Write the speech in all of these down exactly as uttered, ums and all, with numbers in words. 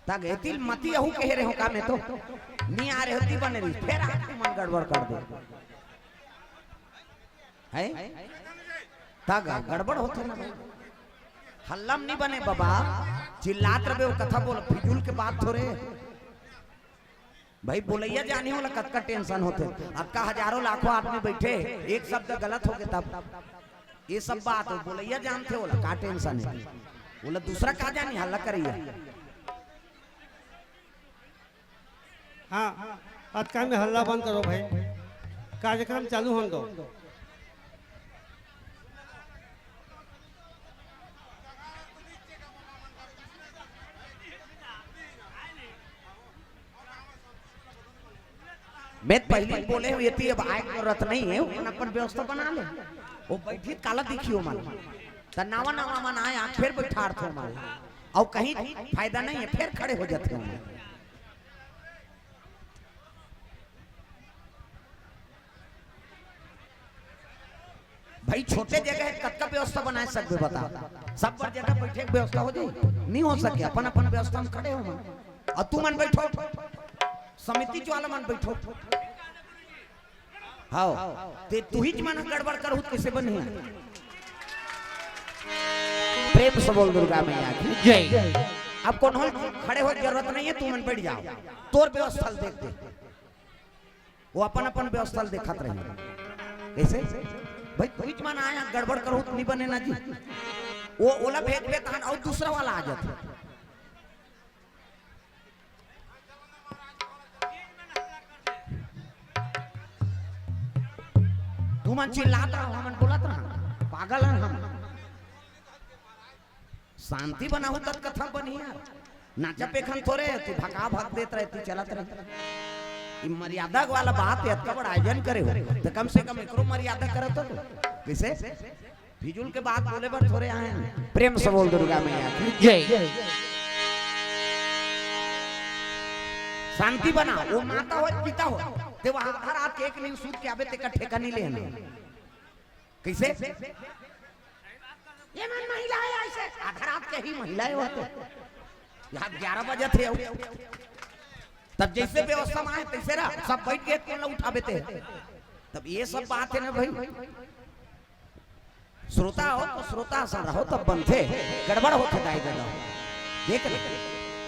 ता गए तिल मती अहू कहे रहे हो का मैं तो। नी आ रहे होती बने रही, फेर आप मन गड़बड़ कर दे। हैं? ता ग-, गड़बड़ होथे ना भाई। हल्ला म नी बने बाबा, चिल्लात रहे हो, कथा बोल, फिजूल के बात थोरे। भाई बोलैया जानी होला कतका tension होथे। अतका हजारों लाखों आदमी बैठे, एक शब्द गलत होगे तब। ये सब बात हो, बोलैया जानथे होला का tension हे। बोला दूसरा का जानी हल्ला करैया। हाँ, अतका में हल्ला बंद करो भाई, कार्यक्रम चालू होने दो। मैं पहले ही बोले हूँ, ये तो अब आए के जरूरत नहीं है, अपन अपन व्यवस्था बना ले। वो बैठी काला दिखियो मन, त नवा नवा मन आया, फिर बैठार थो मन, और कहीं फायदा नहीं है, फिर खड़े हो जाते हो मन। भाई छोटे जगह है, कतका व्यवस्था बना सकबे बता? सब पर जगह बैठे के व्यवस्था हो जाए? नहीं हो सके। अपन अपन व्यवस्था में खड़े हो मन। और तू मन बैठो, समिति वाला मन बैठो। हाँ, ते तू ही मन गड़बड़ करहू त कैसे बनी? प्रेम से बोल दुर्गा मैया की जय। अब कोनो खड़े हो जरूरत नहीं है, तू मन बैठ जाओ, तोर व्यवस्था देख दे। वो अपन अपन व्यवस्था ल देखत रही। कैसे? भाई, तू ही मन आया, गड़बड़ करहू त नहीं बने ना जी। वो ओला भेजबे तहन और दूसरा वाला आ जाथे। तू मन चिल्लात रहो, हमन बोलत रहो, पागल हन हम। शांति बनाहू तब कथा बनी यार। नाचा पेखन थोरे, तू भका भक देत रहे, तू चलत रहे। ई मर्यादा वाला बात है, अतका बड़ा आयोजन करे हो, तो कम से कम एकरो मर्यादा करत हो। कैसे? फिजूल के बात बोले बर थोरे आए हैं। प्रेम से बोल दुर्गा मैया की जय। शांति बना, वो माता हो, पिता हो, ते वहां आधा रात के एक नींद सूत के आबे, तेकर ठेका नहीं लेना। कैसे? ये मन महिला है ऐसे, आधा रात के ही महिला है वो तो। यहाँ ग्यारह बजे थे, तब जैसे व्यवस्था में आए तैसे रहा, सब बैठ के कोन ला उठाबे ते। तब ये सब बात है ना भाई, श्रोता हो तो श्रोता सा रहो, तब बनथे, गड़बड़ होथे दाई ददा। देख ले,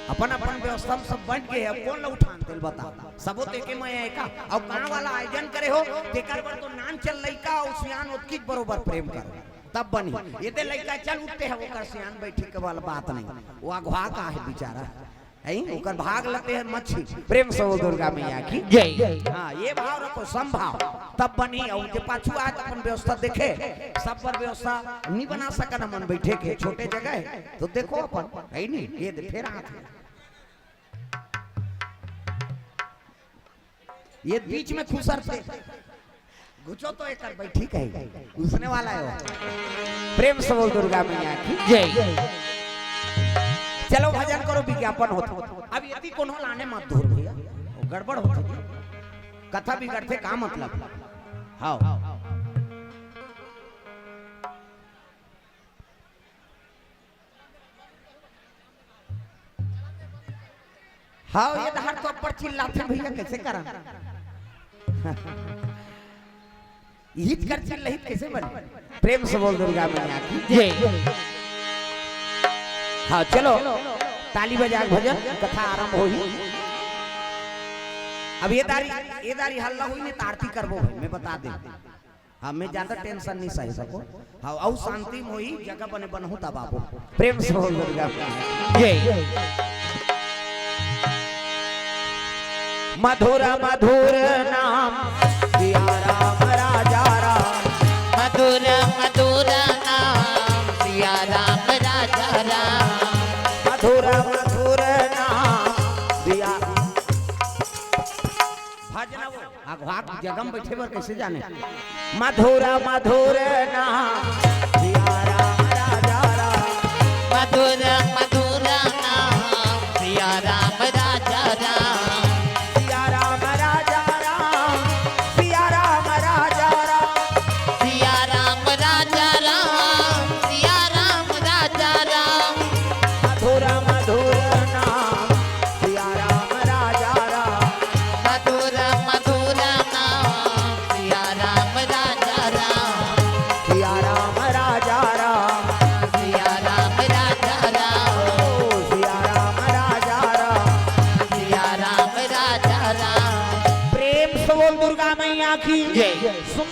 अपन अपन व्यवस्था में सब बैठ गए, अब कोन ला उठान तेल बता, सबो ते के मैं एका, अब कहाँ वाला आयोजन करे हो, तेकर बर तो नान चल लइका अउ सियान ओतकीच बरोबर प्रेम कर, तब बनी। ये ते लइका चल उठते है, ओकर सियान बैठी के वाला बात नहीं, वो अगवा का है बेचारा, है ओकर भाग लते है मच्छी। प्रेम से बोल दुर्गा मैया की जय। हाँ, ये भाव रखो, समभाव, तब बनी। और जे पाछू आए तो अपन व्यवस्था देखे, सब पर व्यवस्था नहीं बना सकन हमन बैठे के, छोटे जगह है, तो देखो अपन, है नहीं, ये दे, फिर आते हैं। ये बीच में खुसर थे। घुचो तो एक बार, ठीक है, घुसने वाला है वो। प्रेम से बोल दुर्गा मैया की जय। चलो भजन करो, विज्ञापन होता। अब यदि कोनो लाने मत धुर भैया, वो गड़बड़ होता जी। कथा बिगड़ते का मतलब? हाँ। हाँ, ये डहर तो अब्बड़ चिल्लाथे भैया, कैसे करन? हित कर चिल्लहित कैसे बने? प्रेम से बोल दुर्गा मैया की जय। हाँ, चलो, ताली बजा के भजन कथा आरंभ होही। अब ये दारी, ये दारी हल्ला होही नहीं, त आरती करबो भाई, मैं बता दे। हाँ, मैं ज्यादा tension नहीं सही सको। हाँ, अउ शांति में होही, जगह बने बनहूँ तब आबो। प्रेम से बोल दुर्गा मैया। जय। मधुर मधुर नाम सिया राम राजा राम। मधुर मधुर नाम सिया राम राजा राम। मधुर मधुर नाम सिया भजना वो, अगवा के जगह में बैठे बर कैसे जाने? मधुर मधुर नाम सिया राम राजा राम। मधुर मधुर नाम सिया राम राजा राम। सिया राम राजा राम, सिया राम राजा राम। सिया राम राजा राम, सिया राम राजा राम। मधुर मधुर नाम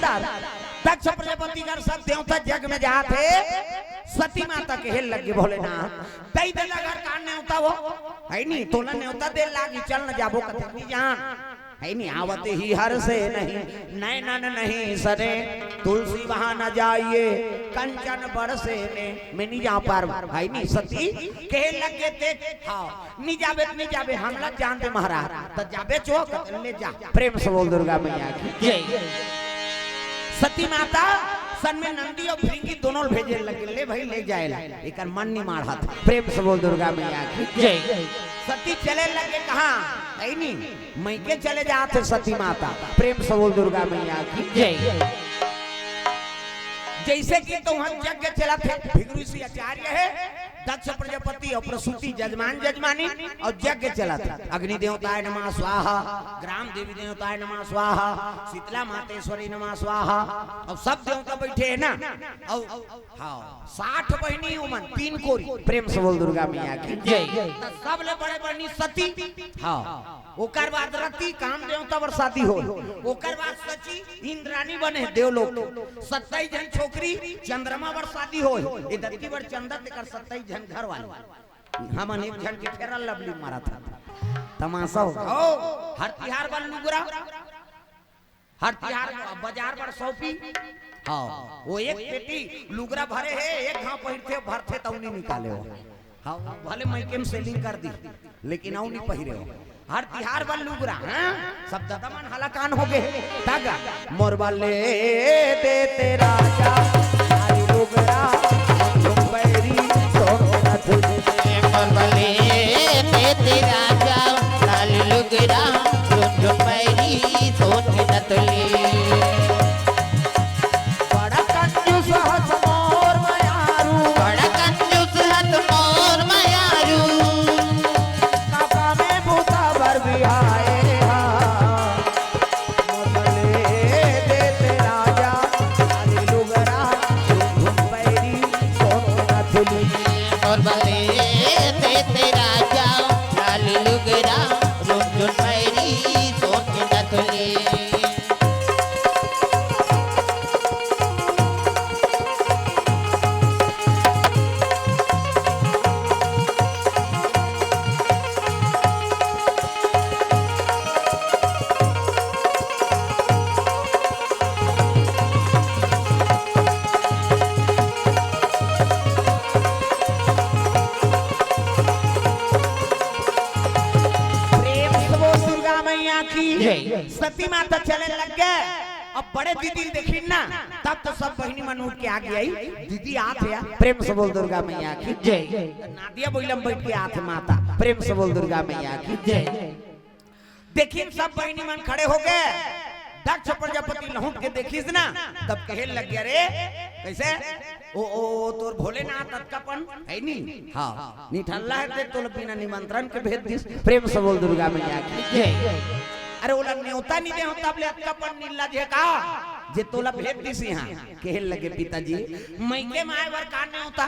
दक्ष प्रजापति कर सब देवता जग में जात हे। सती माता कहे लगे, भोलेनाथ, दई दे ला घर का नेवता हो, है नी, तोला नेवता दे लागी, चल न जाबो कथे, नी जान, है नी, आवत ही हर से नहीं, नैनन नहीं सने, तुलसी वहां न जाइए, कंचन बरसे में, मैं नी जा पार, है नी, सती कहे लगे, देख, हाँ, नी जाबे त नी जाबे, हमला जान दे महाराज, त जाबे चो, ले जा। प्रेम से बोल दुर्गा मैया की। जय। सती माता सन में नंदी अउ भृंगी दोनों ल भेजे लगे, ले भाई ले जाए ला, एकर मन नी माढ़त। प्रेम से बोल दुर्गा मैया की। जय। सती चले लगे कहाँ? है नी, मइके चले जात हे सती माता। प्रेम से बोल दुर्गा मैया की। जय। जैसे कि तो वहां यज्ञ चलत हे, भृगु ऋषि आचार्य हे, दक्ष प्रजापति अउ प्रसूति जजमान जजमानी अउ यज्ञ चलत हे। अग्नि देवताय नमः स्वाहा, ग्राम देवी देवताय नमः स्वाहा, शीतला मातेश्वरी नमः स्वाहा। अउ सब देवता बैठे हे ना, अउ हाँ, साठ बहिनी उमन तीन कोरी। प्रेम से बोल दुर्गा मैया की। जय। त सबले बड़े बहिनी सती। हाँ, ओकर बाद रति काम देवता बर शादी होय, ओकर बाद शची इंद्राणी बने देवलोक, सत्ताईस झन छोकरी चंद्रमा बर शादी होय, ए दत्ती बर चंदा तेकर सत्ताईस झन घर वाली, हमन एक झन के फेरा लवली मारत हन। तमाशा हो, हो, हर तिहार बर लुगरा, हर तिहार बाजार बर सौंपी। हाँ, वो एक पेटी लुगरा भरे हे, एक घांव पहिरथे, भरथे तौनी निकाले हो। हाँ, भले मइके में सेलिंग कर दी, लेकिन अउ नी पहिरे हो। हर तिहार बर लुगरा, हाँ? सब ददा मन हलाकान हो गे। तग मोर बर ले देते राजा, लाली लुगरा, झुम बैरी, सोन नथुनी। मोर बर ले देते राजा, लाली लुगरा, झुम झुम बैरी, सोन नथुनी। बड़ा कंजूस हस मोर मयारू। बड़ा कंजूस हस मोर मयारू। काका में बूता बर बिहाए हा। मोर बर ले देते राजा, लाली लुगरा, झुम झुम बैरी, सोन नथुनी। मोर बर ले देते राजा, लाली लुगरा, झुम झुम बैरी, सोन नथुनी। प्रेम से बोल दुर्गा मैया की। जय। सती माता चले लग गे। अब बड़े दीदी ल देखिन ना, तब तो सब बहिनी मन उठ के आगे आई, दीदी आत हे। प्रेम से बोल दुर्गा मैया की। जय। नादिया बइला म बइठ के आत हे माता। प्रेम से बोल दुर्गा मैया की। जय। देखिन सब बहिनी मन खड़े हो गे। दक्ष प्रजापति लहुट के देखिस ना, तब कहे लग गे, "अरे, कइसे? ओ, ओ, ओ, तोर भोलेनाथ अतकापन हे नी? हाँ, निठल्ला हे ते तोला बिना निमंत्रण के भेज दिस।" प्रेम से बोल दुर्गा मैया की। जय। अरे, ओला नेवता नी दे हो, तब ले अतकापन निल्ला जे का, जे तोला भेज दिस इहाँ। कहे लगे, "पिताजी, मइके म आए बर का नेवता?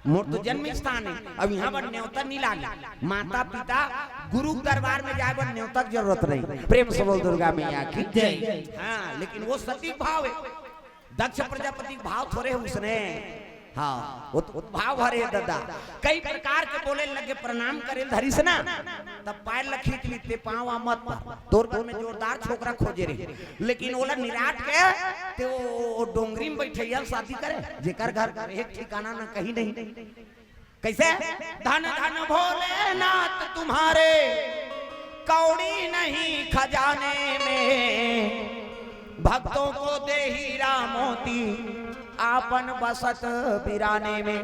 मोर तो जन्म स्थान हे, अब इहाँ बर नेवता नी लागे।" माता पिता गुरु के दरबार में जाए बर नेवता के जरूरत नहीं। प्रेम से बोल दुर्गा मैया की। जय। हाँ, लेकिन वो सती भाव हे, दक्ष प्रजापति के भाव थोरे हे उसने। हाँ, वो तो भाव भरे हे ददा। कई प्रकार के बोले लगे, प्रणाम करे धरिस ना, तब पैर ल खींच ली, ते पाँव आ मत पर। तोर घर में जोरदार छोकरा खोजे रहे, लेकिन ओला निराट के ते वो डोंगरी में बैठइया ल शादी करे, जेकर घर एक ठिकाना ना कहीं नहीं। कइसे? धन धन भोलेनाथ तुम्हारे, कौड़ी नहीं खजाने में, भक्तों को दे हीरा मोती, आपन बसत बिराने में।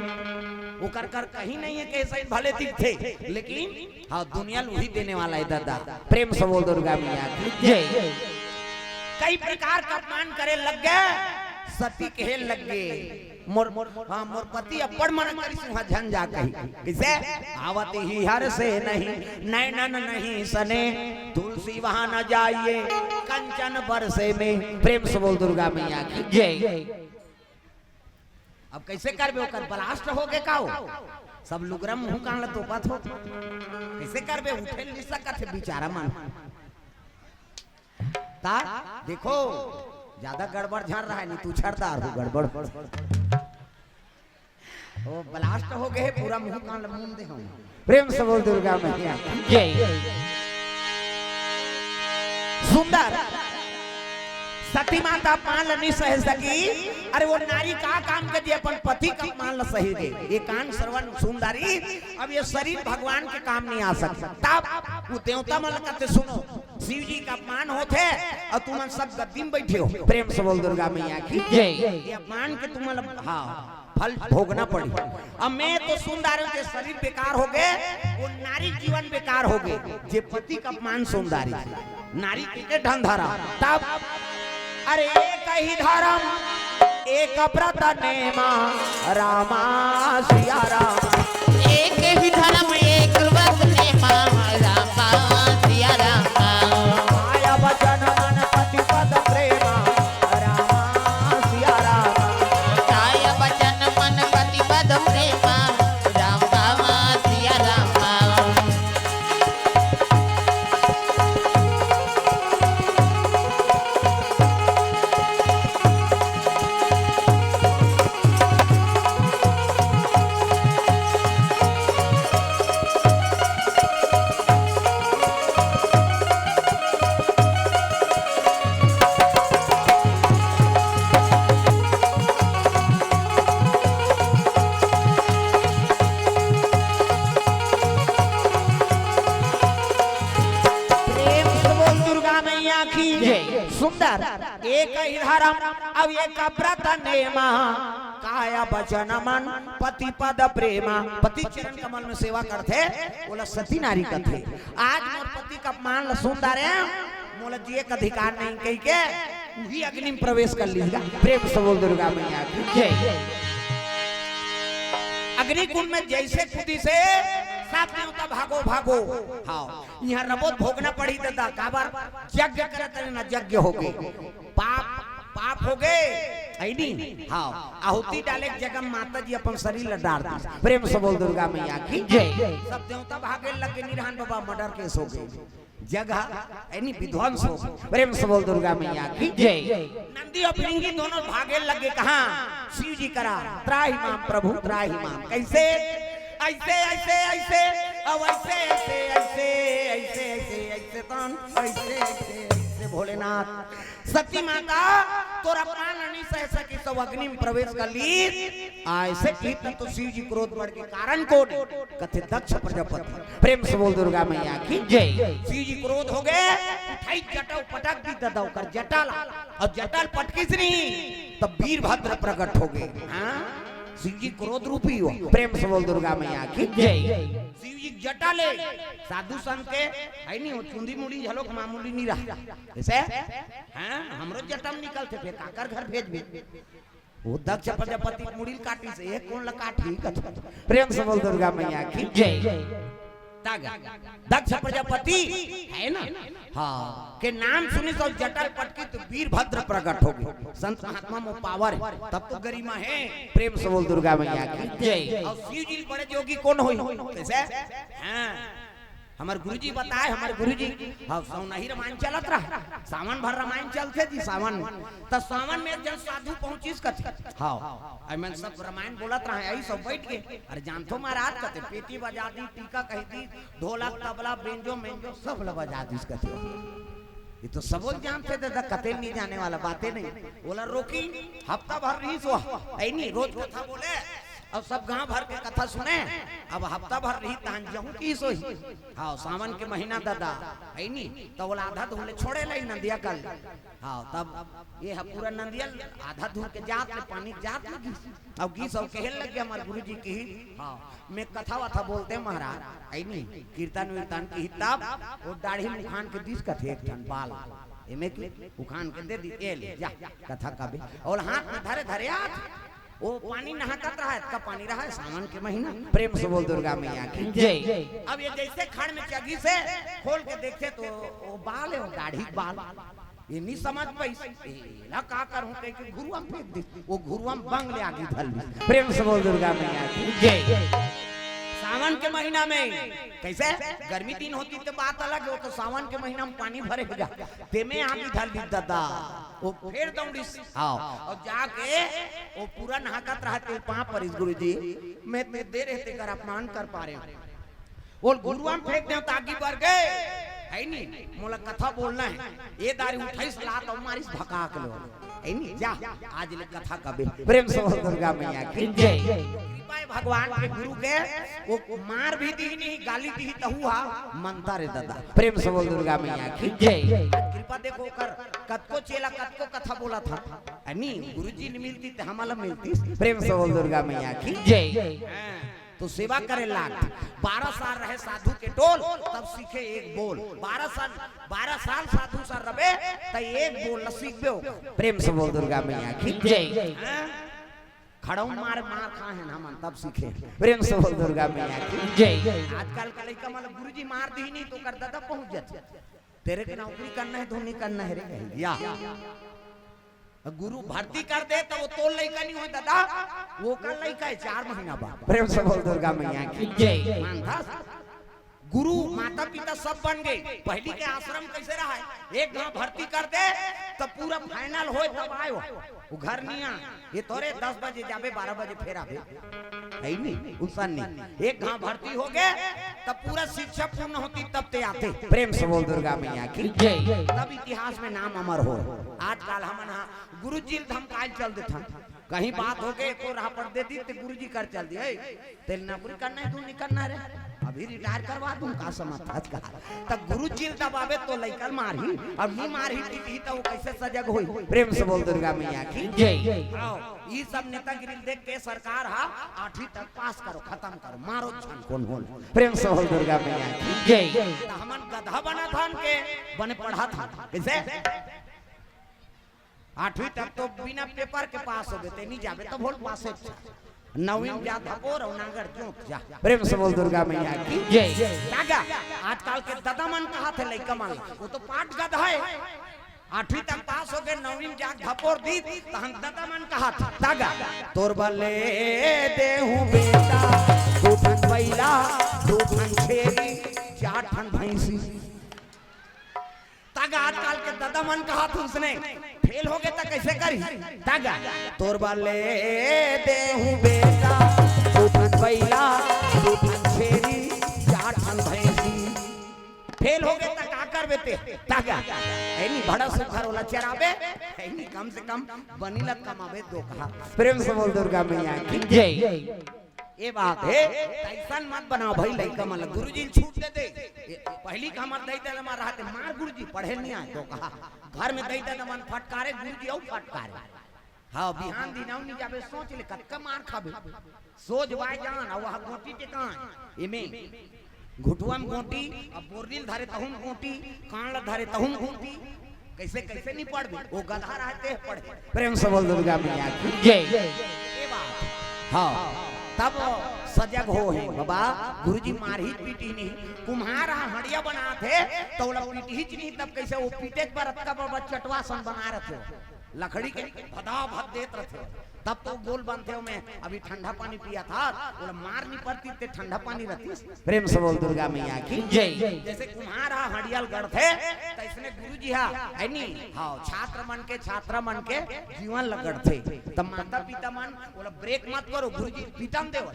ओकर कर कहीं नहीं हे, कइसे भले दिखथे, लेकिन हाँ, दुनिया ल उही देने वाला हे ददा। प्रेम से बोल दुर्गा मैया की। जय। कई प्रकार के अपमान करे लग गे, सती कहे लग गे, "मोर, मोर, हाँ, मोर पति अब्बड़ मना करिस, उहाँ झन जा कही।" कइसे? "आवत ही हर से नहीं, नैनन नहीं सने, तुलसी वहां न जाइए, कंचन बरसे में।" प्रेम से बोल दुर्गा मैया की। जय। अब कइसे करबे, ओकर blast हो गे का हो? सब लुगरा मुंह कान ल तोपत हो, कइसे करबे? उठे नी सकत हे बिचारा मन। ता देखो, ज्यादा गड़बड़ झन रहा, नहीं तू छरदार हो गड़बड़। वो ब्लास्ट हो गए, पूरा मुंह कान ल मूंद दे हूँ। प्रेम से बोल दुर्गा मैया। जय। सुंदर। सती माता अपमान ल नहीं सह सकी। अरे वो नारी का काम के जे अपन पति का अपमान ल सही दे। ये कान श्रवण सुंदरी, अब ये शरीर भगवान के काम नहीं आ सकता। तब वो देवता मन ल कहते, सुनो, शिव जी का अपमान होथे और तुमन सब गद्दी में बैठे हो। प्रेम से बोल दुर्गा मैया की। जय। ये अपमान के तुमन ल, हाँ, फल भोगना पड़ी। अब मैं तो सुंदर हूँ, जे शरीर बेकार हो गए, वो नारी जीवन बेकार हो गए, जे पति का अपमान सुंदरी। नारी के, के ढंग धरा। तब अरे एक ही धर्म, एक व्रत नेमा, रामा सिया राम। एक ही धर्म, एक व्रत नेमा, रामा सिया राम। काय वचन मन पति पद प्रेमा, रामा सिया राम। काय वचन मन पति पद प्रेमा, रामा सिया राम। प्रेम से बोल दुर्गा मैया की। जय। सुंदर। एक ही धर्म, अब एक व्रत नेमा, काय वचन मन पति पद प्रेमा। पति चरण कमल में सेवा करथे, ओला सती नारी कथे। आज मोर पति का अपमान ल सुन डारे, मोला जिए का अधिकार नहीं कही के उही अग्नि में प्रवेश कर लीजिएगा। प्रेम से बोल दुर्गा मैया की। जय। अग्नि कुंड में जैसे कूदी से सब देवता भागो, भागो। हाँ, यहाँ रबोत भोगना पड़ी दादा, काबर यज्ञ करत रहे ना, यज्ञ हो गए, पाप, पाप हो गए, है नी? हाँ, आहुति डाले के जगह माता जी अपन शरीर ला डार दी। प्रेम से बोल दुर्गा मैया की। जय। सब देवता भागे लगे, निरहान बाबा मर्डर केस हो गए, जगह, है नी, विध्वंस हो गए। प्रेम से बोल दुर्गा मैया की। जय। नंदी और भृंगी दोनों भागे लगे, कहाँ? शिव जी करा। त्राहि माम प्रभु, त्राहि माम। कैसे? ऐसे, ऐसे, ऐसे, अब ऐसे, ऐसे, ऐसे, ऐसे, ऐसे, ऐसे, तन, ऐसे, ऐसे, ऐसे, भोलेनाथ। सती माता तोर अपमान नहीं सह सकी, सब अग्नि में प्रवेश कर ली। ऐसे की तो शिव जी क्रोध बढ़ के कारण कौन? कथे दक्ष प्रजापति। प्रेम से बोल दुर्गा मैया की। जय। शिव जी क्रोध हो गए, उठाई जटा पटक दी दादा ओकर जटा ला, और जटा पटकिस नहीं तब वीरभद्र प्रकट हो गए। हाँ, शिव जी क्रोध रूपी हो। प्रेम से बोल दुर्गा मैया की। जय। शिव जी जटा ले, साधु संत के है नहीं हो, चुंदी मुड़ी झलोक मामूली नहीं रहा। ऐसे, हाँ, हमरो जटा में निकलते, फिर काकर घर भेजबे? वो दक्ष प्रजापति मुड़ी ल काटिस, एक कोन ल काटही कथो। प्रेम से बोल दुर्गा मैया की। जय। तागा, दक्ष प्रजापति है ना, हाँ, के नाम सुनिस और जटा ल पटकिस तो वीरभद्र प्रकट हो गए। संत महात्मा में पावर है, तब तो गरिमा है। प्रेम से बोल दुर्गा मैया की। जय। और शिव जी बड़े जोगी कौन होई? कैसे? हाँ, हमर गुरुजी बताए, हमर गुरुजी, हाँ, सौनही रामायण चलत रहा, सावन भर रामायण चलथे जी, सावन। त सावन में एक जन साधु पहुंचिस कथे, हाँ, आई मन सब रामायण बोलत रहा, आई सब बैठ के, अरे जानथो महाराज कथे, पेटी बजा दी, टीका कह दी, ढोलक, तबला, बेंजो, मेंजो, सब ल बजा दिस कथे। ये तो सबो जानथे दादा, कते नहीं जाने वाला बातें नहीं। बोला रोकी, हफ्ता भर रही सो, ऐ नहीं, रोज कथा बोले, अब सब गांव भर के कथा सुने, अब हफ्ता भर रही तहन जहूं की सोही। हाँ, सावन के महीना दादा, है नी, तो बोला आधा धुन ले छोड़े लाई नंदिया कल। हाँ, तब ये ह पूरा नंदिया आधा धुन के जात ले पानी जात ले गीस। अब गीस और कहल लग गया हमारे गुरुजी की, हाँ, मैं कथा वथा बोलते महाराज, है नी, कीर्तन वीर्तन की तब वो दाढ़ी उखान के दिस कथे एक ठन बाल, एमे की उखान के दे दी, ए ले, जा, कथा का भी। और हाथ में धरे धरे हाथ, वो पानी नहाकत रहा है, का पानी रहा है, सावन के महीना। प्रेम से बोल दुर्गा मैया की। जय। अब ये जैसे खाड़ में चघिस, खोल के देखे तो वो बाल है, वो दाढ़ी बाल। ये नहीं समझ पाइस, एला का करूं कह के घुरुआ में फेंक दी, वो घुरुआ में बंग ले आगी धर ली। प्रेम से बोल दुर्गा मैया की। जय। सावन के महीना में। कैसे? गर्मी दिन होतिस त बात अलग हे, वो तो सावन के महीना में पानी भरे हो जा, तेमे आगी धर ली दादा, वो फेर दौड़िस। हाँ, अउ जाके वो पूरा नहाकत रहा, तेला पाँव परिस, "गुरुजी, मैं इतने देर हे तेकर अपमान कर पारे हँव।" वो गुरुआ म फेंक देंव त आगी बर गे, हे नी? मोला कथा बोलना हे। ए दारी उठाइस लात अउ मारिस भकाक ले। हे नी? जा, आज ले कथा कबे। प्रेम से बोल दुर्गा मैया की जय। कृपा हे भगवान के, गुरु के, वो मार भी दिही नहीं, गाली दिही तहू हा मनता रे दादा। प्रेम से बोल दुर्गा मैया की जय। आज कृपा देखो ओकर, कतको चेला कतको कथा बोलत हे। हे नी? गुरुजी नइ मिलतिस त हमला मिलतिस। प्रेम से बोल दुर्गा मैया की जय। हाँ। तो सेवा करे लाग। बारह साल रहे साधु के टोल, तब सीखे एक बोल। बारह साल, बारह साल साधु सा रबे, त एक बोल ल सीखबे हो। प्रेम से बोल दुर्गा मैया की जय। हाँ? खड़ऊ मार, मार खाए हन हमन, तब सीखे। प्रेम से बोल दुर्गा मैया की जय। आजकल के लइका मन ल गुरुजी मार दिही नहीं त ओकर ददा पहुंच जाथे। तेरे के नौकरी करना हे, धुन नहीं करना हे रे, कही या। गुरु भर्ती कर दे त वो तोर लइका नहीं होय दादा, वो ओकर लइका हे चार महीना बाद। प्रेम से बोल दुर्गा मैया की जय। मानथस? गुरु, माता पिता सब बन गे। पहिली के आश्रम कैसे रहा हे? एक घांव भर्ती कर दे त पूरा final होय तब आय वो। वो घर नहीं आ, ये तोरे दस बजे जाबे, बारह बजे फेर आबे। हे नी? उसन नहीं। एक घांव भर्ती हो गे, तब पूरा शिक्षा पूर्ण होतिस, तब ते आते। प्रेम से बोल दुर्गा मैया की जय। तब इतिहास में नाम अमर हो। आजकल हमन हा गुरुजी ल धमकाय ल चल देथन। कहीं बात हो गे, एको राहपट दे दिस त गुरुजी कर चल दिस, "ए, तेला नौकरी करना हे, धुन नहीं करना रे, अभी retire करवा दूं का समझथस का?" त गुरुजी ल दबाबे त लइका ल मारही, अउ नहीं मारही, पीटही त वो कैसे सजग होही? प्रेम से बोल दुर्गा मैया की जय। आओ। ई सब नेतागिरी ल देख के सरकार हा आठवीं तक पास करो, खतम करो, मारो झन कोन होल। प्रेम से बोल दुर्गा मैया की जय। त हमन गधा बनत हन के बने पढ़त हन? कैसे? आठवीं तक तो बिना paper के पास होबे, ते नहीं जाबे त भोल पास हे। नवीं में जा धपोर अउ नागर जोत जा। प्रेम से बोल दुर्गा मैया की जय। तागा, आजकल के ददा मन कहत हे लइका मन ल, वो तो पाट गधा हे। आठवीं तक पास होके नवीं में जाके धपोर दिस, तहन ददा मन कहत, तागा, तोर बर ले देहूं बेटा, दू ठन बइला, दू ठन छेरी, चार ठन भैंसी। तागा, आजकल के ददा मन कहत उसने, फेल हो गे त कैसे करही? तागा, तोर बर ले देहूं बेटा, दू ठन बइला, दू ठन छेरी, चार ठन भैंसी। फेल हो गे त का करबे ते? तागा, हे नी, बड़ा सुखर ओला चराबे, हे नी, कम से कम बनी ल कमाबे दोकहा। प्रेम से बोल दुर्गा मैया की जय। ये बात हे, अइसन मत बनाओ भाई लइका मन ल। गुरुजी ल छूट दे दे। ये पहिली के हमर दई ददा मन रहते, मार गुरुजी, पढ़े ल नहीं आय दोकहा। घर में दई ददा मन फटकारे, गुरुजी अउ फटकारे। हाँ, बिहान दिन अउ नहीं जाबे, सोच ले कतका मार खाबे। सोझ बाय जान, अउ वह गोटी टेकान। एमे घुटवा में गोटी, अब बोरली ल धरे तहू में गोटी, कान ल धरे तहू में गोटी। कैसे, कैसे नहीं पढ़बे? वो गधा रहते हैं पढ़े। प्रेम से बोल दुर्गा मैया की जय। ये बात। हाँ, तब सजग हो हे बाबा, गुरुजी मारही पीटही नहीं। कुम्हार हा हंडिया बनात हे, त ओला पीटहीच नहीं, तब कैसे वो पीटे के बर अतका बड़ बड़ चटवा सन बना रथे, लकड़ी के भदा भद देत रथे, तब तो गोल बनथे। ओमे अभी ठंडा पानी पियाथस, ओला मार नहीं परतिस ते ठंडा पानी रहतिस। प्रेम से बोल दुर्गा मैया की जय। जैसे कुम्हार हा हंडिया ल गढ़थे, तइसने गुरुजी हा, हे नी? हाँ, छात्र मन के, छात्रा मन के जीवन ल गढ़थे। त माता पिता मन ओला break मत करो, गुरुजी पीटन देव।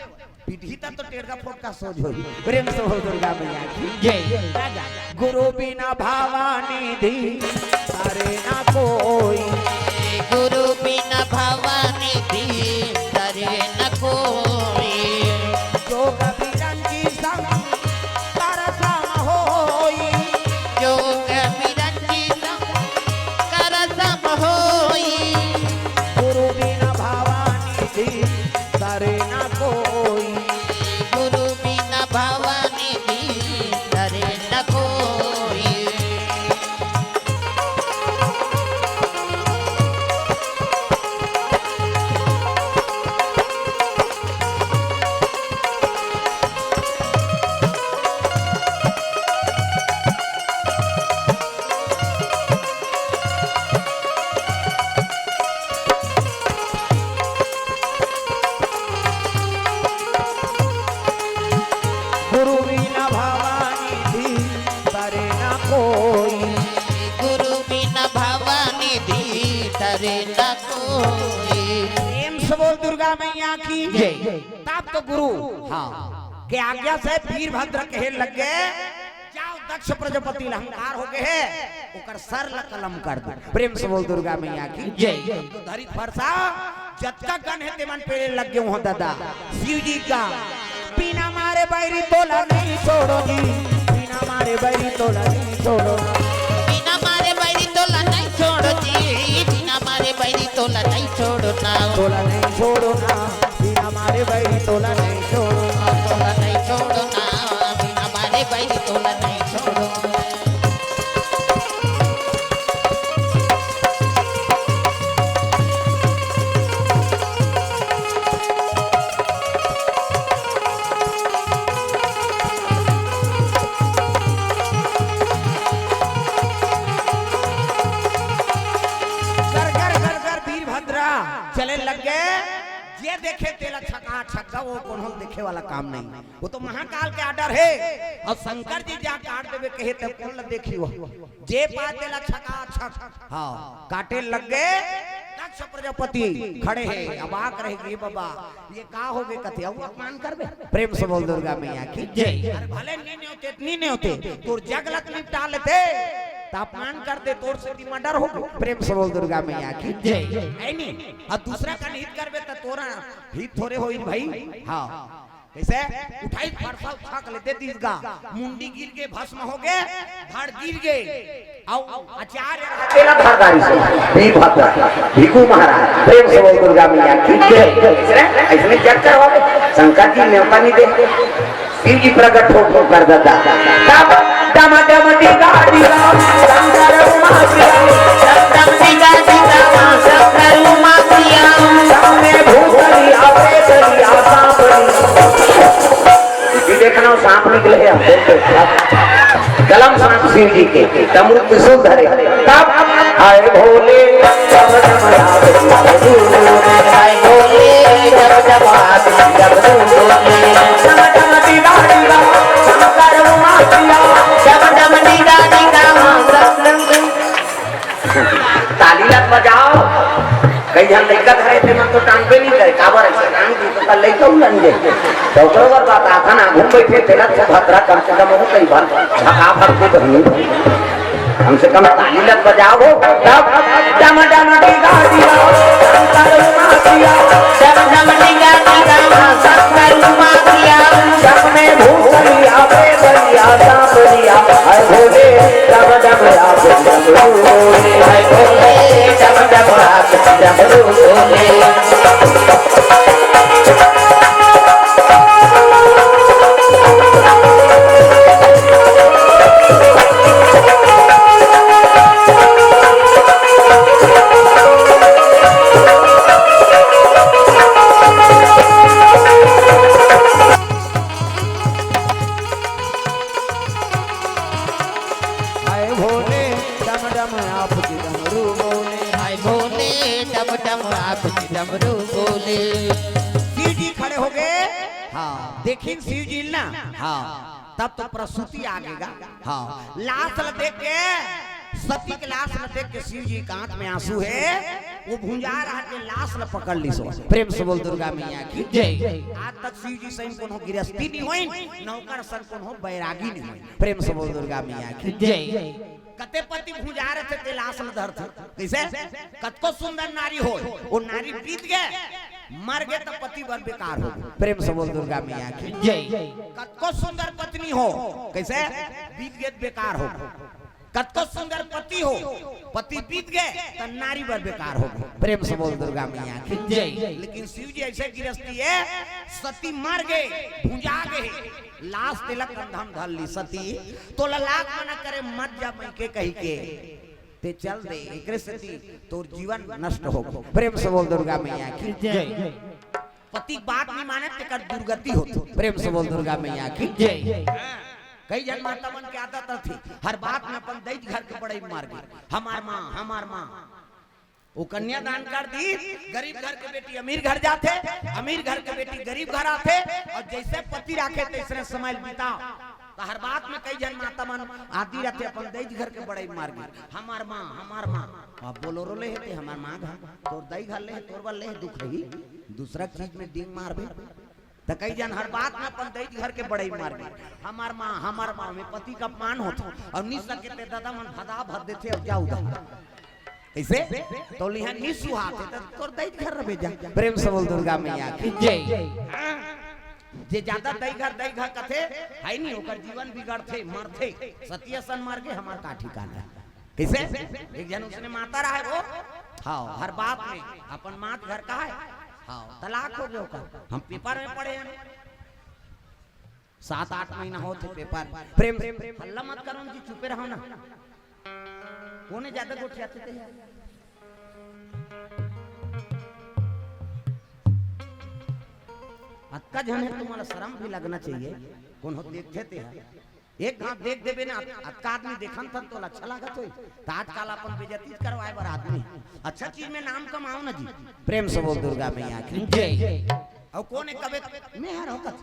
पीटही त तो टेड़गा फोटका सोझ होही। प्रेम से बोल दुर्गा मैया की जय। गुरु बिना भवानी दी, तारे ना कोई। गुरु बिना भवानी दी, तारे न कोई। जोग बिरंगी संग कर सम होई। जोग बिरंगी संग कर सम होई। गुरु बिना भवानी दी, तारे ना कोई। गुरु बिना भवानी दी, तारे न कोई। गुरु बिना भवानी धी तरे ना कोई। गुरु बिना भवानी धी तरे ना कोई। प्रेम से बोल दुर्गा मैया की जय। तब तो गुरु हाँ। के आज्ञा से वीरभद्र कहे लग गए, जाओ दक्ष प्रजापति ल अहंकार हो गए है, ओकर सर ल कलम कर दो। प्रेम से बोल दुर्गा मैया की जय। तो धरित फरसा जतका गन हे तेमन पेले लग गए हो दादा। शिव जी का बिना मारे बैरी तोला नहीं छोड़ो जी, बिना मारे बैरी तोला नहीं छोड़ो। बिना मारे बैरी तोला नहीं छोड़ो जी, बिना मारे बैरी तोला नहीं छोड़ो ना। तोला नहीं छोड़ो ना, बिना मारे बैरी तोला नहीं छोड़ो। तोला नहीं छोड़ो ना, बिना मारे बैरी तोला नहीं छोड़ो। गरगर गरगर वीरभद्रा चले लग गए। जे देखे तेला छका छक्का, वो कोनो देखे वाला काम नहीं। वो तो महाकाल के आर्डर है। और शंकर जी जा काट देवे कहे तब कौन ला देखी वो? जे पाए तेला छका छक। हाँ, काटे लग गए। दक्ष प्रजापति खड़े हैं, अबाक रह गए, "बाबा, ये का हो गए?" कथे, "अउ अपमान करबे?" प्रेम से बोल दुर्गा मैया की जय। अरे भले नी नेवते, नी नेवते, तोर जगलत निपटा लेते, त अपमान कर दे, तोर से भी मर्डर हो गए। प्रेम से बोल दुर्गा मैया की जय। है नी? और दूसरा का हित करबे त तोरा हित थोड़े होई भाई। हाँ। कैसे? उठाई फरसा उठा के ले दे दीस गा, मुंडी गिर गए, भस्म हो गए, धड़ गिर गए। आओ, आचार्य तेला धारदारी से, वीरभद्र, भीखू महाराज, प्रेम से बोल दुर्गा मैया की जय। ऐसने, ऐसने जग करवावे, शंकर जी न्योता नहीं दे, शिव जी प्रकट हो, हो कर देता। तब डम डम डिगा डिगा, शंकर उमा प्रिया। डम डम डिगा डिगा, शंकर उमा प्रिया। सामने भूतली, आवे चली, आसाम बनी। जी देखना, वो सांप निकले हैं, हम देखते हैं। कलम सांप शिव जी के, डमरू त्रिशूल धरे। तब हाय भोले, डम डम आरती, डम डम आरती, डम डम आरती, डम डम आरती। ताली ला बजाओ। कई झन लइका धरे थे, मन तो टांगबे नहीं करे, काबर ऐसे टांग दी तो कल लइका उलन दे। तो ओकरो बर बात आथन, आघू में बैठे तेला से भद्रा कम से कम हो कई बार झका भर के बहिनी। कम से कम ताली ला बजाओ। तब डम डम डिगा डिगा, शंकर उमा प्रिया। डम डम डिगा डिगा, शंकर उमा प्रिया। डम में भूतलिया, प्रेतलिया, सांपलिया। हाय भोले, डम डम आप डमरू बोले। हाय भोले, डम डम आप डमरू बोले। हाय भोले, डम डम आप की डमरू बोले। हाय भोले, डम डम आप की डमरू बोले। शिव जी खड़े हो गए। हाँ। देखिन शिव जी ना। हाँ। तब तो प्रसूति आ गएगा। हाँ। लाश ल देख के, सती के लाश ल देख के शिव जी के आंख में आंसू है। वो भुंजा रहा के लाश ल पकड़ ली सो। प्रेम से बोल दुर्गा मैया की जय। आज तक शिव जी सही कोनो गिरस्ती नहीं होई, नौकर सन कोनो बैरागी नहीं होई। प्रेम से बोल दुर्गा मैया की जय। कते पति भुंजा रहे थे, ते लाश ल धरथे। कैसे? कतको सुंदर नारी हो, वो नारी बीत गए, मर गए तो पति बर बेकार हो। प्रेम से बोल दुर्गा मैया की जय। कतको सुंदर पत्नी हो, कैसे? बीत गए तो बेकार हो। कतको सुंदर पति हो, पति बीत गए तो नारी बर बेकार हो। प्रेम से बोल दुर्गा मैया की जय। लेकिन शिव जी ऐसे गिरस्ती है, सती मर गए, भुंजा गए, लाश तेला कंधा म धर ली सती, तोला लाख मना करे मत जा मइके कहि के, ते चल दे, एकरे सेती तोर जीवन नष्ट हो। प्रेम से बोल दुर्गा मैया की जय। पति के बात नहीं माने तेकर दुर्गति होथे। प्रेम से बोल दुर्गा मैया की जय। कई झन माता मन के आदत रथे, हर बात में अपन दई घर के बड़ई मार के, हमार माँ, हमार माँ। वो कन्यादान कर दी, गरीब घर के बेटी अमीर घर जाथे, अमीर घर के बेटी गरीब घर आथे, अउ जइसे पति राखे तइसने समय बिताव। त हर बात में कई झन माता मन आती रथे, अपन दई घर के बड़ई मार गे, "हमर माँ, हमर माँ।" अब बोलोरो ले हे ते हमर माँ घर, तोर दई घर ले हे, तोर बर ले हे, दुख रही, दूसरा चीज में डींग मारबे। त कई झन हर बात में अपन दई घर के बड़ई मार गे, "हमर माँ, हमर माँ", में पति का अपमान होथे, अउ नी सके ते ददा मन भदा भद देथे, अउ जा उदा। कइसे? तो लिहा नी सुहाथे, त तोर दई घर रबे जा। प्रेम से बोल दुर्गा मैया की जय। हाँ। जे जादा दई घर, दई घर कथे, हे नी, ओकर जीवन बिगड़थे, मरथे। सती असन मर गे, हमर का ठिकाना हे? कइसे? एक झन उसने माता रहे वो, हाँ, हर बात में अपन मात घर का हे, हाँ, तलाक हो गे ओकर। हम पेपर में पढ़े हन, सात आठ महीना होत हे पेपर। प्रेम, हल्ला मत करो जी, चुपे रहो ना। कोने जादा गोठियाथे ते? अतका झन हे, तुम्हारा शर्म भी लगना चाहिए। कोनो देखथे ते हे, एक घात देख देबे ना, अत-, अतका आदमी देखन थन तोला अच्छा लागत होई। त आजकल अपन बेइज्जती करवाए बर आदमी, अच्छा चीज में नाम कमाओ ना जी। प्रेम से बोल दुर्गा मैया की जय। अउ कोने कबे मैं हर होकत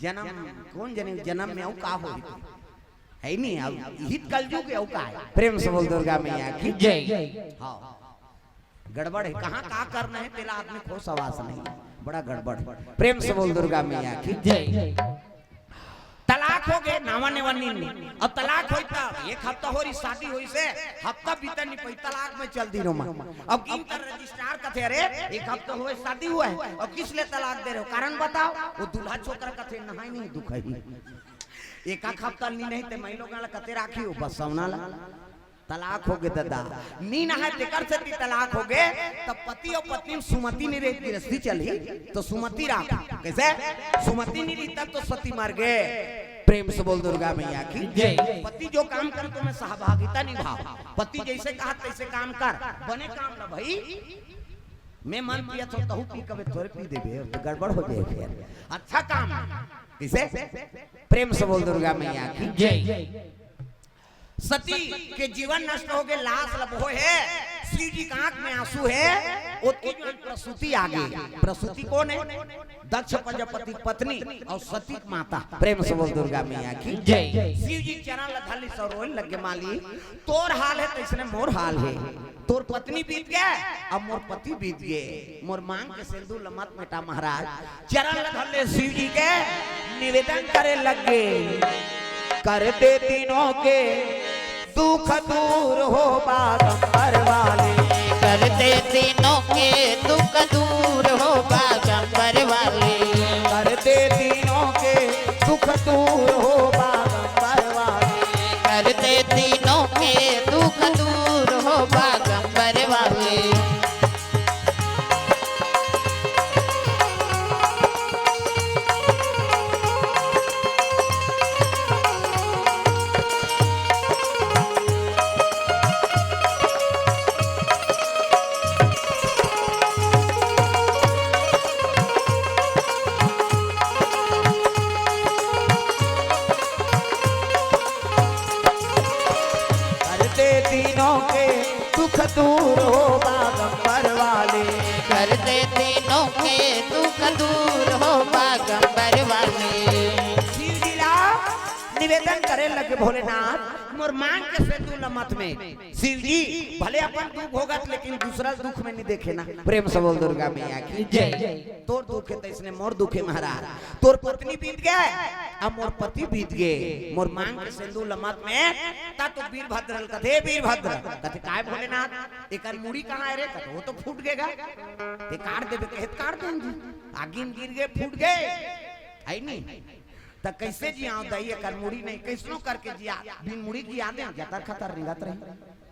जनम, कोन जने जनम में अउ का होही? हे नी, अब इही त कलजुग हे, अउ का हे? प्रेम से बोल दुर्गा मैया की जय। हाँ, गड़बड़ हे, कहाँ का करना हे, तेला आदमी को सवास नहीं, बड़ा गड़बड़ हे। प्रेम से बोल दुर्गा मैया की जय। तलाक हो गे, नावा नेवा नीन नी। अब तलाक होई त एक हफ्ता होरी शादी होइसे, हफ्ता बीतन नी पई, तलाक में चल दी रोमा। अब गिन कर रजिस्ट्रार कथे, "अरे, एक हफ्ता होए शादी हुआ है, अब किस लिए तलाक दे रहे हो? कारण बताओ।" वो दूल्हा छोकरा कथे, "नहाई नहीं दुख है, एक आध हफ्ता नी नहीं ते मैं लोग वाला कते राखी हो, बस सौना ला।" तलाक हो गे ददा, नी नहाए तेकर सेती तलाक हो गे। तब पति अउ पत्नी में सुमति नी रही, गिरस्ती चलही तो सुमति राख। कइसे? सुमति नी रही तब तो सती मर गे। प्रेम से बोल दुर्गा मैया की जय। पति जो काम कर तुम्हें सहभागिता निभाओ, पति जइसे कहा तइसे काम कर, बने काम ला भई। मैं मन पिया तो तहू पी कबे थोरे पी देबे, तो गड़बड़ हो जाए फिर। अच्छा काम कइसे? प्रेम से बोल दुर्गा मैया की जय। सती के जीवन नष्ट हो गे, लाश ल बोहे हे, शिव जी के आंख में आंसू हे, ओतकी जुवान प्रसूति आ गे। प्रसूति कोन हे? दक्ष प्रजापति के पत्नी अउ सती के माता। प्रेम से बोल दुर्गा मैया की जय। शिव जी चरण ल धर लिस अउ रोए लग गे, मालिक, तोर हाल हे तइसने मोर हाल हे। तोर पत्नी बीत गे, अब मोर पति बीत गे। मोर मांग के सिंदूर ल मत मेटा महाराज। चरण ल धर ले शिव जी के, निवेदन करे लग गे, कर दे तीनों के दुख दूर हो बागंबर वाले। कर दे तीनों के दुख दूर हो बागंबर वाले। कर दे तीनों के दुख दूर हो बागंबर वाले। कर दे तीनों के दुख दूर हो बागंबर वाले। कर दे तीनों के दुख दूर हो बागंबर वाले। कर दे तीनों के दुख दूर हो बागंबर वाले। शिव जी ला निवेदन करे लगे, भोलेनाथ, मोर मांग के सिंदूर ल मत मेट। शिव जी भले अपन दुख भोगत, लेकिन दूसरा दुख में नी देखे ना। प्रेम से बोल दुर्गा मैया की जय। तोर दुख हे तइसने मोर दुख हे महाराज। तोर पत्नी बीत गे, अब मोर पति बीत गे, मोर मांग के सिंदूर ल मत मेट। त तो वीरभद्र ल कथे, "वीरभद्र।" कथे, "काय भोलेनाथ, एकर मुड़ी कहाँ हे रे?" कथे, "वो तो फूट गे गा।" ते काट देबे कहे त काट देन जी, आगी में गिर गे, फूट गे, हे नी? त कइसे जियाव दई, एकर मुड़ी नहीं, कइसनो करके जिया, बिन मुड़ी जिया दे, जतर खतर रेंगत रही।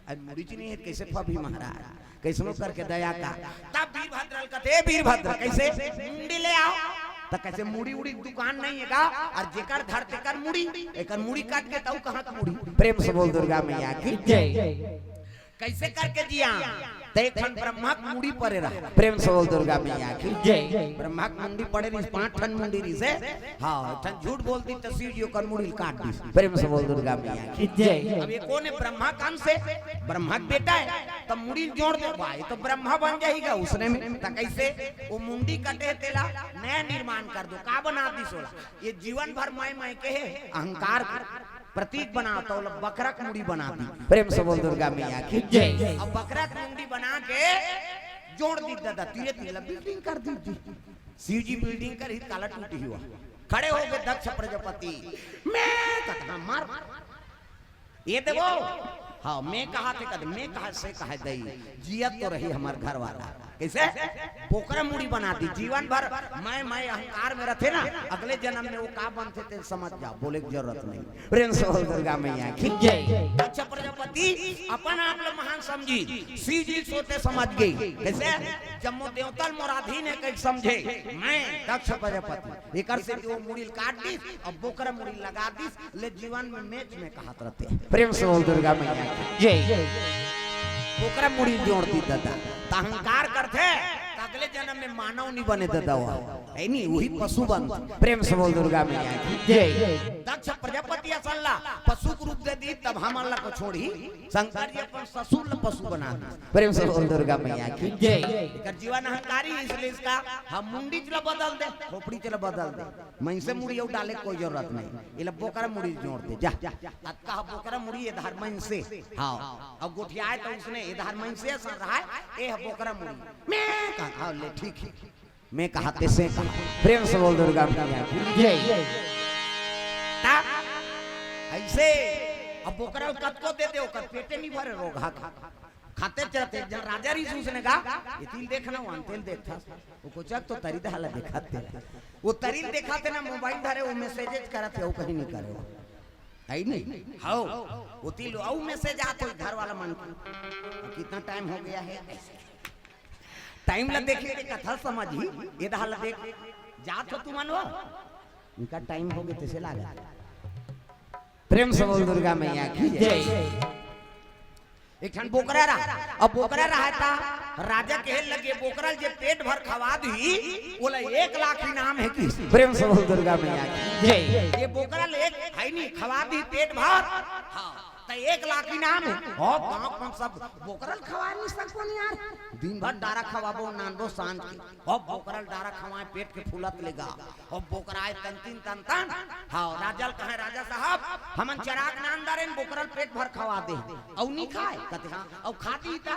अब मुड़ी च नहीं हे, कइसे फबही महाराज? कइसनो करके दया का। तब वीरभद्र ल कथे, "वीरभद्र, कइसे मुंडी ले आव?" त कइसे मुड़ी उड़ी दुकान नहीं हे गा, अउ जेकर धर तेकर मुड़ी, एकर मुड़ी कट गे त अउ कहाँ के मुड़ी? प्रेम से बोल दुर्गा मैया की जय। कइसे करके जिया? त एक ठन ब्रह्मा के मुड़ी पड़े रहा। प्रेम से बोल दुर्गा मैया की। जय। ब्रह्मा के मुंडी पड़े रहिस, पांच ठन मुंडी रहिस हे। हाँ, एक ठन झूठ बोल दिस त शिव जी ओकर मुड़ी ल काट दिस। प्रेम से बोल दुर्गा मैया की। जय। अब ये कोन हे? ब्रह्मा के अंश हे, ब्रह्मा के बेटा हे, त मुड़ी ल जोड़ दे भाई, त ब्रह्मा बन जाही गा उसने में। त कइसे? वो मुंडी कटे हे, तेला नया निर्माण कर दो। का बना दिस ओला? ये जीवन भर मैं, मैं के हे, अहंकार के प्रतीक बना, त ओला बकरा के मुड़ी बना दिस। प्रेम से बोल दुर्गा मैया की। जय। अब बकरा के मुंडी बना के जोड़ दिस ददा, तीरे तीर ला building कर दिस। शिव जी building करही, काला टूटही हुआ। खड़े हो गए दक्ष प्रजापति। मैं कहा, मार। ये देवो। हाँ, मैं कहा थे कद, मैं कहा से कहा दई। जियत तो रही हमार घर वाला। कइसे? बोकरा मुड़ी बना दिस। जीवन भर मैं, मैं अहंकार में रथे ना, अगले जन्म में वो का बनथे ते समझ जाओ, बोले के जरूरत नहीं। प्रेम से बोल दुर्गा मैया की। जय। दक्ष प्रजापति अपन आप ल महान समझिस, शिव जी ल छोटे समझ गे। कइसे? जम्मो देवता ल मोर अधीन हे कहिके समझे। मैं दक्ष प्रजापति, एकर से वो मुड़ी ल काट दिस, अब बोकरा मुड़ी लगा दिस, ले जीवन में मेच में कहत रथे। प्रेम से बोल दुर्गा मैया की। जय। बोकरा मुड़ी जोड़ दिस ददा। त अहंकार करथे, त अगले जन्म में मानव नहीं बने ददा वो। हे नहीं, वही पशु बन। प्रेम से बोल दुर्गा मैया की। जय। दक्ष प्रजापति असन ला पशु के रूप दे दिस, तब हमन ला को छोड़ही। शंकर जी अपन ससुर ला पशु बना दिस। प्रेम से बोल दुर्गा मैया की। जय। एकर जीवन अहंकारी, इसलिए इसका हम मुंडी च ला बदल दे, खोपड़ी च ला बदल दे। मइनसे मुड़ी अउ डाले कोई जरूरत नहीं। एला बोकरा मुड़ी जोड़ दे, जा। अतका ह बोकरा मुड़ी, एधार मइनसे। हाँ। अब गोठियाए त उसने, एधार मइनसे असन रहाय, ए ह बोकरा मुड़ी। मैं कहा, हाँ, ले, ठीक हे। मैं कहा, ते से कहा। प्रेम से बोल दुर्गा मैया की। जय। ता, अइसे, अब बोकरा ल कतको दे दे, ओकर पेटे नहीं भरे, रोगहा खा। खाते चलते, जब राजा रहिस उसने कहा, ये तिल देखना, वो तिल देखता। वो कोचक तो तरी दहा ला देखाथे। वो तरी ल देखाथे ना, mobile धरे, वो messages करत हे, वो कहीं नहीं करे। हे नहीं? हाँ। वो तिल, वो message आत हे घर वाला मन के। कितना time हो गया है? Time ला देखे के कथा समझही, ये दहा ला देख। जात हो तुमन वो? इनका time हो गया, तइसे लागा। प्रेम से बोल दुर्गा मैया की। जय। एक ठन बोकरा रहा, अब बोकरा रहा ता राजा कहे लगे, बोकरा ल जे पेट भर खवा दिही, ओला एक लाख इनाम हे कहिस। प्रेम से बोल दुर्गा मैया की। जय। ये बोकरा ल एक, हे नहीं, खवा दिही पेट भर, हाँ, त एक लाख इनाम हे। अब गाँव में सब बोकरा ल खवा नहीं सकबो नहीं यार, दिन भर डारा खवाबो, नानबो सांझ के। अब बोकरा ल डारा खवाए, पेट के फूलत ले गा। अब बोकरा आए तन तीन तन तन। हाँ, राजा ल कहे, राजा साहब, हमन चराक नान डारेन, बोकरा ल पेट भर खवा दे। अउ नहीं खाए, कथे हाँ, अउ खा दिही ता।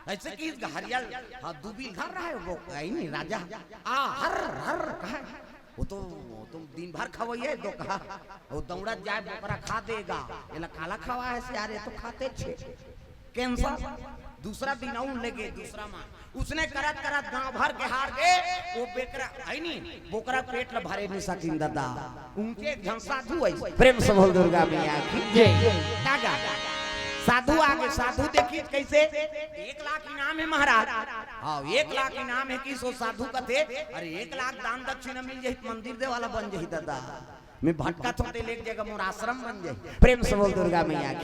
अइसे कहिस गा, हरियल, हाँ, दुबी ल धर रहा है वो, हे नहीं, राजा। आ, हर, हर, कहा। वो तो, वो तो दिन भर खवइया हे, तो कहा, वो दौड़त जाए, बोकरा खा देगा। एला काला खवाए हस यार, ये तो खाते छे। Cancel। दूसरा दिन अउ लेगे, दूसरा मान। उसने करत करत गांव भर के हार गे, वो बेकरा, हे नहीं, बोकरा पेट ल भरे नहीं सकिन ददा। ऊंचे झन साधु हे, प्रेम से बोल दुर्गा मैया की। जय। का गा? साधु आगे, साधु देखिस कइसे? एक लाख इनाम हे महाराज। हाँ, एक लाख इनाम हे कहिस। वो साधु कथे, अरे एक लाख दान दक्षिणा मिल जाही त मंदिर देवाला बन जाही ददा। मैं भटकत हों ते ले एक जगह मोर आश्रम बन जाही। प्रेम से बोल दुर्गा मैया की।